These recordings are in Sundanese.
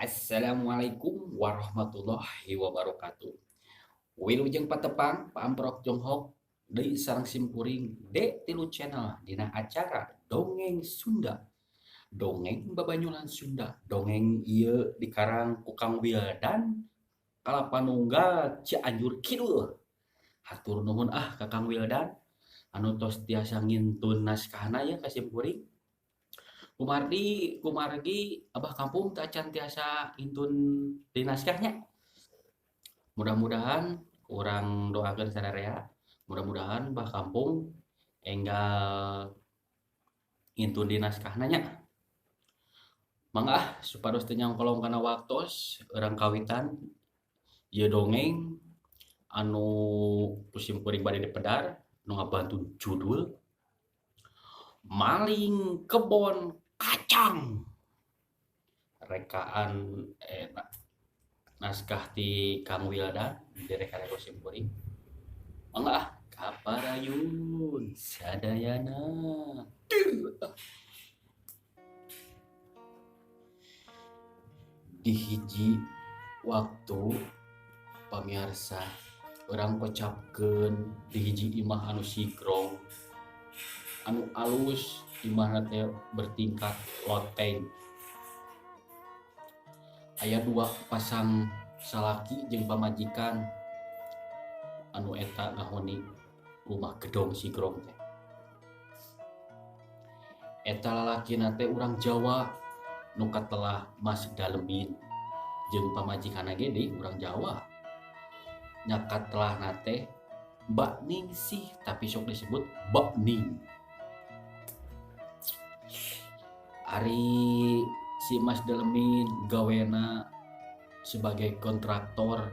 Assalamualaikum warahmatullahi wabarakatuh. Wilujeng patepang paamprok jonghok deui sareng simkuring D3 Channel dina acara Dongeng Sunda. Dongeng babanyulan Sunda. Dongeng ieu dikarang ku Kang Wildan Kalapanunggal, Cianjur Kidul. Hatur nuhun ah ka Kang Wildan anu tos tiasa ngintun naskahna ya ka simkuring. Kumargi kumargi Abah Kampung teu acan tiasa ngintun di naskahnya. Mudah-mudahan urang doakeun sararea, mudah-mudahan Bah Kampung enggal ngintun di naskahna nya. Mangga ah, supados teu nyangkolong kana waktos, urang kawitan ieu dongeng anu ku simkuring bade dipedar nu ngabantu judul Maling Kebon Kacang. Rekaan naskah ti Kang Wildan direka ku simkuring. Mangga ah, kaparayun sadayana. Di hiji waktu, pamiarsa, urang kocapkeun di hiji imah anu sigrong, anu alus, imahna teh bertingkat loteng. Aya dua pasang salaki jeung pamajikan anu eta ngahuni rumah gedong sigrong teh. Eta lalakina teh urang Jawa nu katelah Mas Dalemin, jeung pamajikanna ge deui urang Jawa nya, katelahna teh Mbak Ningsih, tapi sok disebut Mbak Ning. Ari si Mas Dalemin gawena sebagai kontraktor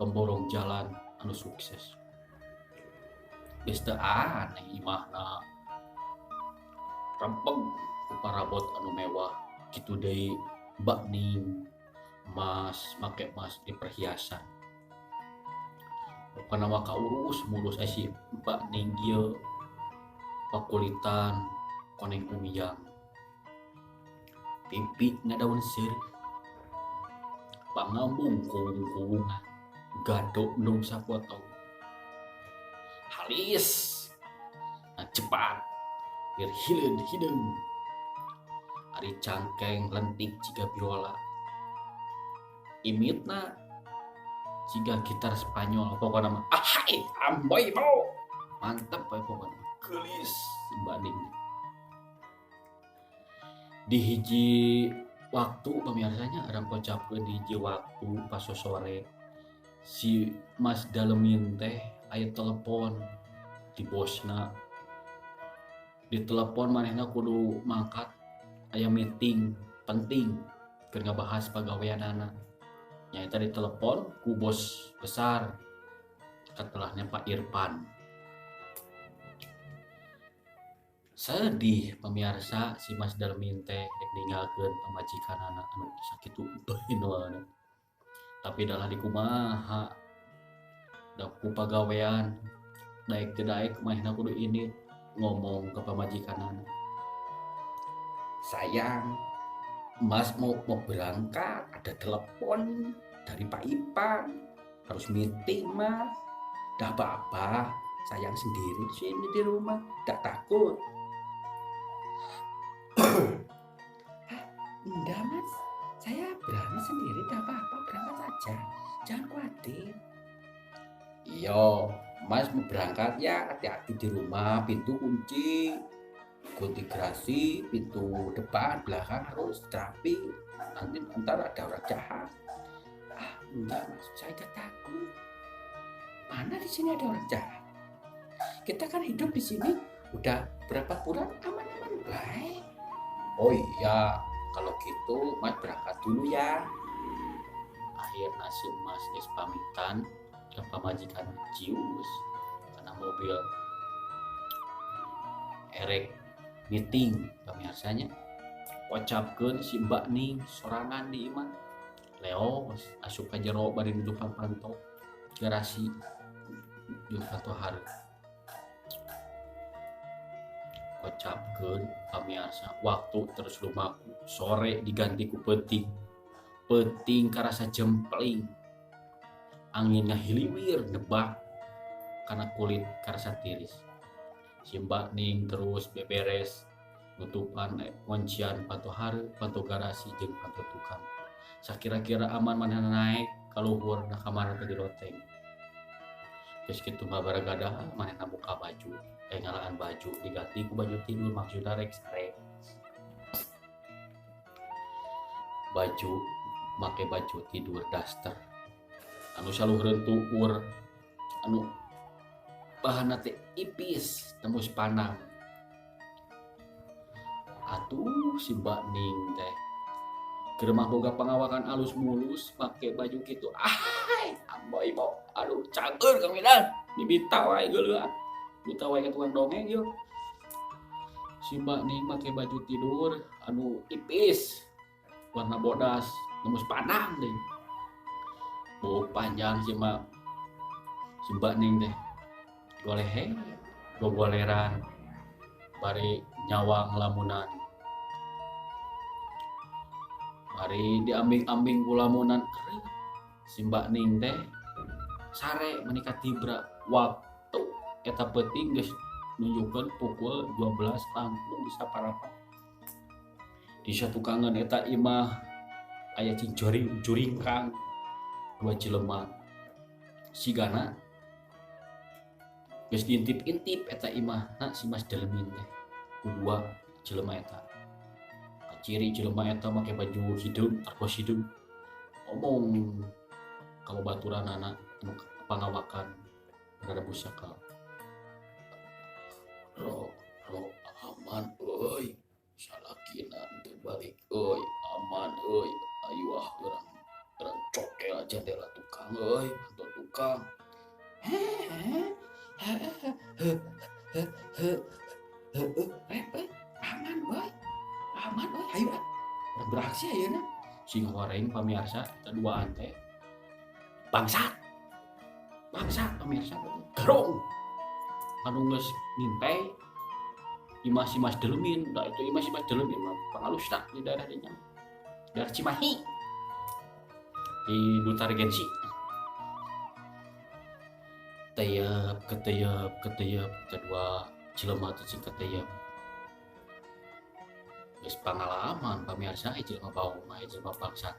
pemborong jalan anu sukses. Geus teu aneh imahna rempeg ku parabot anu mewah, kitu deui Mbak Ning, mas make mas di perhiasan. Pokona mah kaurus mulus. Si Mbak Ning ieu pakulitan koneng umiyang, pipi ngadaun seureuh, pangambung kuung-kuungan, gado endog sapotong, halis nah cepat bir hileud hideung. Ari cangkeng lentik jiga biola, imitna jiga gitar Spanyol. Pokokna mah ahai amboy bro, mantep we, pokokna geulis Mbak Ning. Di hiji waktu, pamiarsanya, urang kocapkeun di hiji waktu pas sore, si Mas Dalemin teh aya telepon di bosna. Di telepon manehna kudu mangkat, aya meeting penting keur ngabahas pagaweanana. Nyaeta ditelepon ku bos besar katelahnya Pak Irfan. Sedih, pemirsa, si Mas Dalmin teh rek ninggalkeun pamajikanana anu sakitu bae, tapi dalah dikumaha da ku pagawean, daek teu daek manehna kudu ini ngomong ke pamajikanana, "Sayang, Mas mau mau berangkat, ada telepon dari Pak Ipan, harus meeting, Mas. Dah apa-apa, sayang sendiri di sini di rumah, tidak takut?" "Ah, enggak, Mas, saya berani sendiri, tidak apa-apa, berangkat saja, jangan khawatir." "Iyo, Mas mau berangkat ya, hati-hati di rumah, pintu kunci, kunci gerasi, pintu depan, belakang harus rapi. Nanti ntar ada orang jahat." "Ah, enggak, Mas, saya tidak takut. Mana di sini ada orang jahat? Kita kan hidup di sini udah berapa bulan aman-aman baik." "Oh iya, Kalau gitu Mas berangkat dulu ya. Akhirna si Mas geus pamitan ka pamajikan, cius kana mobil erek meeting pamiarsa nya. Kocapkeun si Mbak Ning sorangan di imah. Leos asup ka jero bari nutupan panto garasi jeung panto hareup. Kocapkeun pamiarsa, waktu terus lumaku, sore diganti ku peuting. Peuting karasa jempling, angin ngahiliwir nebak kana kulit karasa tiris. Si Mbak Ning terus beberes nutupan kuncian panto hareup, panto garasi jeung panto tukang. Sakira-kira aman manehna naek ka luhur na kamarna teh di loteng. Geus kitu mah baragadah manehna buka baju, ngalaan baju diganti ku baju tidur maksudna rek sare. Baju make baju tidur daster anu saluhureun tuur anu bahanna teh ipis tembus pandang. Atuh si Mbak Ning teh keur mah boga pangawakan alus mulus make baju kitu. Ai amboy bo aduh cager Kang Widan dibita wae geuleuh. Bita wae ka tukang dongeng yeuh. Si Mbak Ning make baju tidur anu ipis warna bodas tembus pandang deui. Buuk panjang si Mbak Ning teh golehe gogoleran bari nyawang lamunan. Bari diambing-ambing ku lamunan kereup si Mbak Ning teh sare meuni katibra. Waktu eta peuting geus nunjukkeun pukul 12 langkung saparapat. Di satukangeun eta imah aya cing juringkang dua jelema sigana geus diintip-intip eta imahna si Mas Delemin teh ku dua jelema eta. Ciri jelema eta make baju hideung, tarkos hideung. Omong ka babaturanana anu pangawakan rada busaka. Ro, ro aman euy. Salakina teu balik euy, aman euy. Ayu ah urang cokel jendela tukang euy, panto tukang. Aman euy. Aman euy, hayu ah. Urang beraksi ayeuna. Sing horeng pamiarsa eta duaan teh. Bangsat. Bangsat pamiarsa garong. Anu geus ngintai imah si Mas Delemin, da itu imah si Mas Delemin mah pangalusna di daerah dinya. Daerah Cimahi. Di Duta Regensi. Teyep, keteyep, keteyep, eta dua jelema teh cing keteyep. Geus pangalaman pamiarsa jelema baong mah jelema bangsat.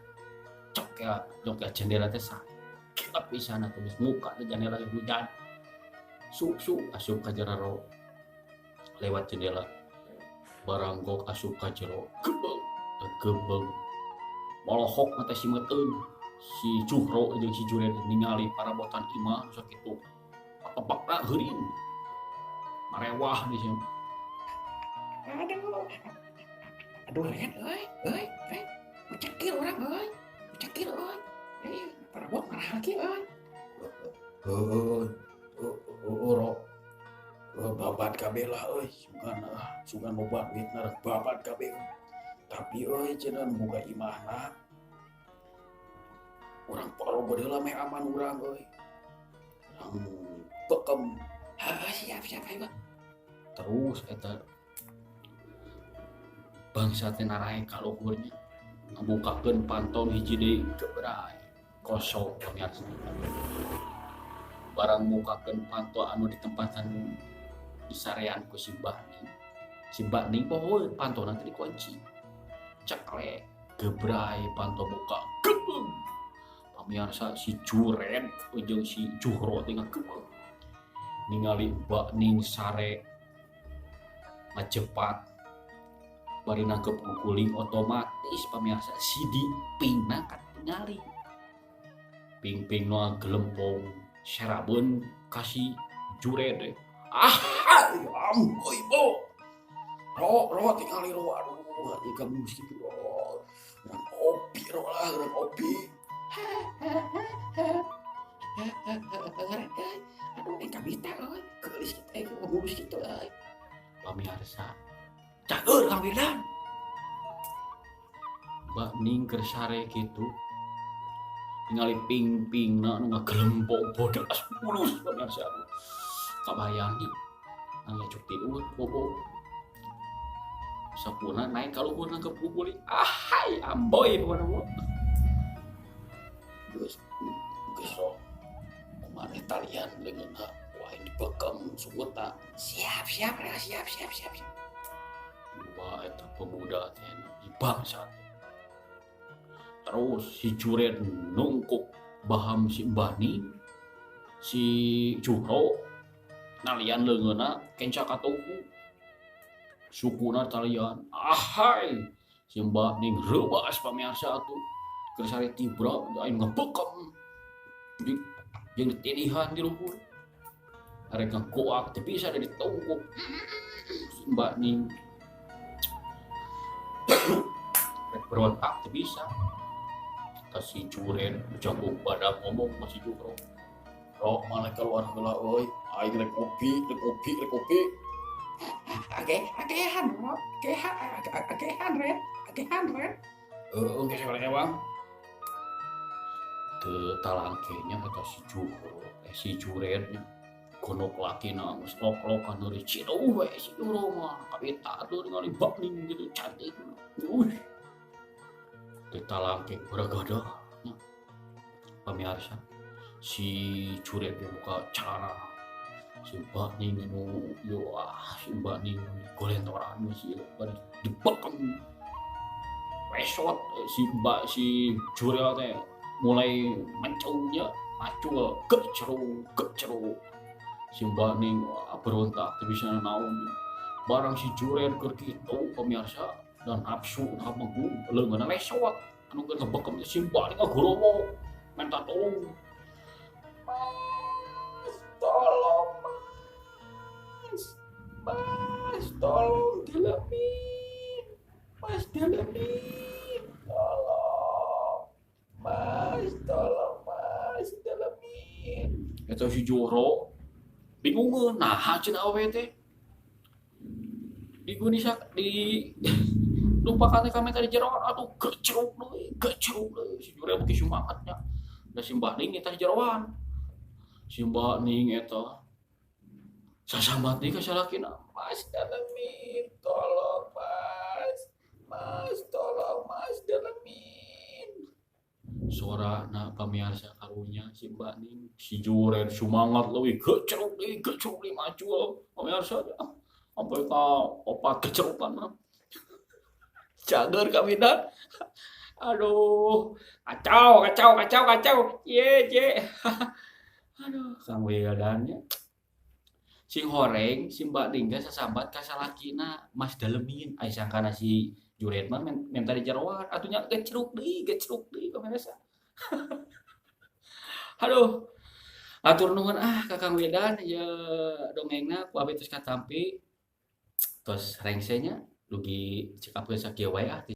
Cok ya, cok ya jendela teh sakit pisan atuh geus muka teh jendela hujan. Suk-suk asup ka jero lewat jendela. Baranggok asup ka jero gebeng gebeng. Molohok mah teh si meuteun. Si Juhro jeung si Jured ningali parabotan imah sakitu. Patepakna heuring. Marewah di sini. Aduh. Aduh Ren euy, euy, Ren. Cekil urang euy. Cekil euy. Eh, parabot marah lagi euy. Heueuh. Ro. Babat kabeh lah euy, sugan sugan loba duitna rek babat kabeh. Tapi euy cenah boga imahna. Urang parogo heula meh aman urang euy. Urang bekem. Heuh, siap siap ayo. Terus eta bangsa teh naraek ka luhurnya. Ngabukakeun panton hiji deui gebray kosong pamiarsa. Barang mukakeun panto anu ditempatan disarean ku si Mbak Ning. Si Mbak Ning poho pantona teh dikunci. Ceklek gebray panto buka gebeng. Pamiarsa si Jured jeung si Juhro teh ngagebeng. Ningali Mbak Ning sare ngajepat bari nangkep guguling otomatis pamiarsa sidi pingna katingali. Ping-ping nu gelempong serabeun ka si Jured teh. Ah, amboy bo. Ro, ro tingali ro aduh hati kamu kitu ro. Ah, urang ngopi. Aduh, aing kabita euy. Geulis kitu aing ngabulus kitu euy. Pamirsa. Cager Kang Wildan. Mbak Ning keur sare kitu. Ningali ping-pingna nu ngagelempok bodas bulus, pamirsa. Aduh. Kabayang nya. Nang cuk tidur bobo. Sapuna naik ka luhur ke pukuli. Ahai, amboy pokona mah. Geus geus sok. Kumaha talian leungeunna ku aing dibekem sungutna. Siap, siap, siap, siap, siap, siap. Wah, eta pemuda teh di bangsa. Terus si Juren nungkuk baham si Mbah Ning, si Juhro nalian leungeunna kenca katuhu. Sukuna talian. Ahai, si Mbah Ning reubas, pamirsa, atuh. Keur sare tibra aing ngebekem. Di jeung ditinihan di luhur. Arek ngagoak teu bisa da ditungkuk. Si Mbak Ning rek berontak teu bisa. Ka si Juren jago badak ngomong ka si Juhro. "Rok, mana keluar heula euy. Aing rek ngopi, rek ngopi, rek ngopi." Age, agehan, Rok. Agehan, agehan, Ren. Agehan, Ren. Heeh, geus ewang. Teu talangke nya eta si Juhro, eh, si Juren nya. Gonok lakina geus lok-lokan heureuy ciduh we si Juhro mah. Kabita atuh ningali Mbak Ning gitu cantik. Uih. Teu talangke baragada nya. Pamirsa, si Juren teh buka celana. Si Mbak Ning anu yo ah, si Mbak Ning golentoran si bari dibekem. Pesot si Mbak, si Jurel teh mulai mencungnya macul gecruk gecruk. Si Mbak Ning wah, berontak teu bisa naon. Barang si Juren keur kitu, pemirsa, dan nafsu hamenggung leungeunna lesot anu keur ngebekem si Mbak Ning ngagorowo minta tolong. "Mas, tolong, Mas, Mas, tolong dalemin, Mas, dalemin, tolong, Mas, tolong, Mas, dalemin." Eta si Joro bingung, nah cenah awewe teh digunisa di lupakan teh kami tadi jeroan. Aduh, gecruk deui, gecruk deui. Si Jure beuki semangatnya da si Mbak Ning eta di jeroan. Si Mbak Ning eta sasambat deui ka salakina, "Mas, dalemin, tolong, Mas, Mas, tolong, Mas, dalemin." Suarana, pamirsa, karunya si Mbak Ning. Si Juren semangat leuwih, gecruk deui, gecruk deui, maju, pamirsa, sampai ka opat gecrukan mah. Cager kamidan. Aduh, kacau, kacau, kacau, kacau. Ye, ye. Aduh, Kang Wildan nya. Sing horeng si Mbak Ning teh sasambat ka salakina, "Mas, dalemin." Ai sangkana si Juret mah menta di jeroan atuh nya, gecruk deui, gecruk deui, pamirsa. Aduh. Atur nuhun ah ka Kang Wildan ieu dongengna ku abi tos katampi. Tos rengse nya, dugi cekapkeun sakieu wae ah.